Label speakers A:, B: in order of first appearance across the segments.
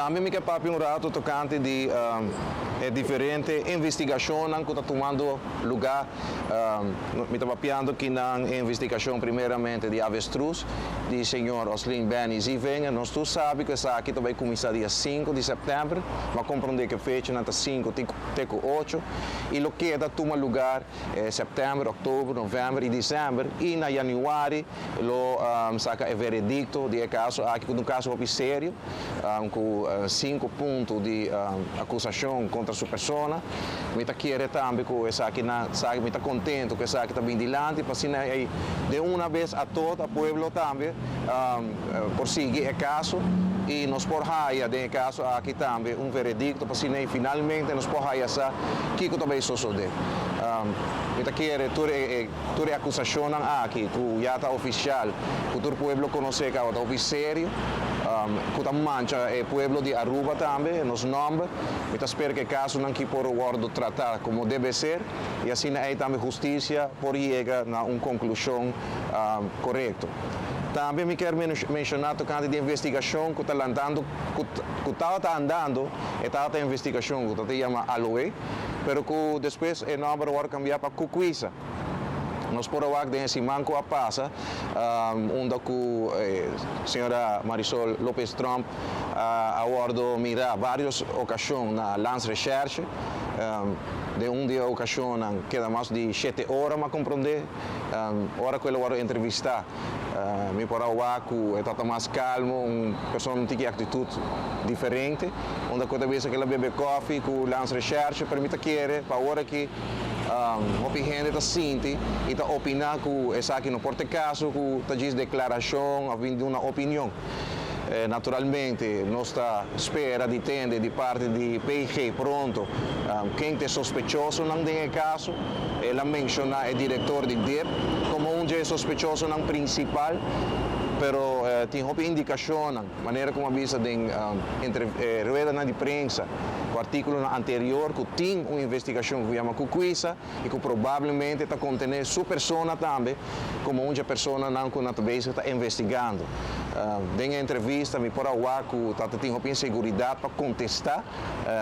A: Tambe mi ke papia un rato tokante di e diferente investigashonnan ku ta tumando lugá. Mi ta papiando kinan e investigashon primeramente di avestruz di señor Oslin Benny Zievinger. Nos tur sabi ku esaki ta bai kuminsá dia 5 di sèptèmber. M'a komprondé ku e fechanan ta 5 te ku 8 i lo keda tuma lugá sèptèmber, òktober, novèmber i desèmber, i na yanüari lo saka e veredikto di e kaso aki, ku un kaso hopi serio, ku sinku punto di akusashon kontra su persona. Mi ta kere tambe ku esaki na sabi, mi ta kontentu ku esaki ta bin dilanti, pa asina di un bes pa tur e pueblo tambe por sigui e kaso i nos por haya den e kaso aki tambe un veredikto, pa asina finalmente nos por haya sa kiko tambe sosodé. Mi ta kere tur e akusashon aki ku ya ta ofisial, ku tur pueblo konosé ku ta hopi serio, ku ta mancha e pueblo di Aruba tambe, nos nòmber. Mi ta spera ku e kasonan aki por wòrdu tratá komo debe ser i asina tambe hustisia por yega na un konklushon korekto. Tambe mi ke menshoná tokante di investigashon ku ta andando, ku tabata andando, e tabata investigashon ku ta yama Aloe, pero ku despues e nòmber a kambia pa Kukwisa. Nos por a wak den siman ku a pasa, unda ku señora Marisol Lopez Tromp a wòrdu mirá vários okashon na Landsrecherche, den un di e okashon keda mas di 7 ora, m'a komprondé. Ora ku el a wòrdu entrevistá, mi por a wak ku e tabata mas kalmu, un persona ku tin aktitut diferente, unda ku bes ku el a bebe kòfi ku Landsrecherche, pero mi ta kere pa awor aki hopi hende ta sinti i ta opiná ku esaki no por ta kaso ku ta djis deklarashon òf bin un opinion. Naturalmente, nos ta spera di tende di parti di PG pronto ken ta e sospechosonan den e kaso. El a menshoná e direktor di DIP komo un di e sospechosonan prinsipal, pero tin hopi indikashon, manera komo a bisa den entre rueda di prensa, e artíkulo anterior, ku tin un investigashon ku yama Kukwisa i ku probablemente ta kontené su persona tambe komo un personanan ku nan ta investigando. Den entrevista mi por a wak ku ta tin hopi inseguridat pa kontestá.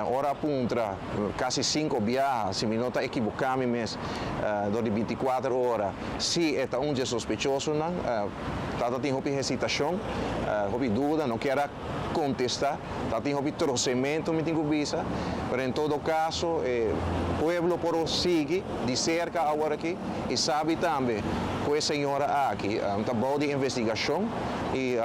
A: Ora a puntra kasi sinku biaha, si mi no ta ekivoká mi mes, durante 24 ora, si e ta un sospechosonan, ta tin hopi hesitashon, hopi duda, no ke kontestá, ta tin hopi trosementu, mi tin ku bisa, pero en todo kaso, pueblo por sigui di serka awor aki i sabi tambe ku e señora aki ta bou di investigashon i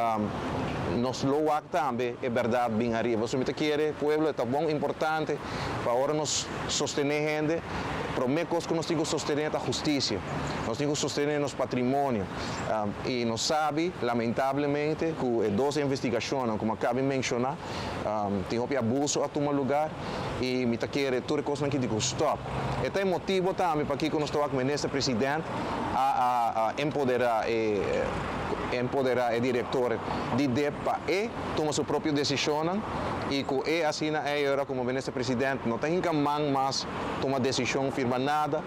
A: nos lo wak tambe e bèrdat bin ariba. So mi ta kere, pueblo, ta bon importante pa ora nos sostené hende, promé kos ku nos tin ku sostené ta hustisia. Nos tin ku sostené nos patrimonio. I nos sabi, lamentablemente, ku e dos investigashon, komo a kaba di menshoná, tin hopi abuso a tuma lugá i mi ta kere tur kos aki tin ku stòp. E tin motibu tambe pa ku nos ta minister presidente a empoderá e direktor di DIP pa e tuma su propio desishon i ku e asina e ora komo minister presidente no tin ku man mas tuma desishon, firma nada,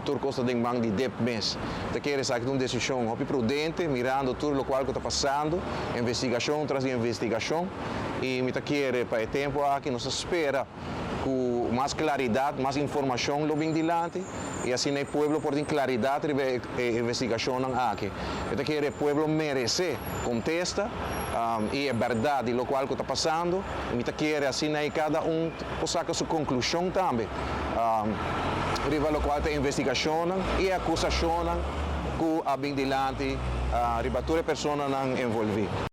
A: tur kos den man di DIP mes. Ta kere esaki un desishon hopi prudente, mirando tur loke ta pasando, investigashon tras di investigashon, i mi ta kere pa e tempu aki nos ta spera ku mas klaridat, mas informashon lo bin dilanti i asina e pueblo por tin klaridat riba e investigashon aki. Mi ta kere pueblo meresé kontesta i e bèrdat di loke ta pasando. Mi ta kere asina kada un por saka su konklushon tambe riba loke ta investigashon i akusashon ku a bin dilanti riba tur e personanan envolví.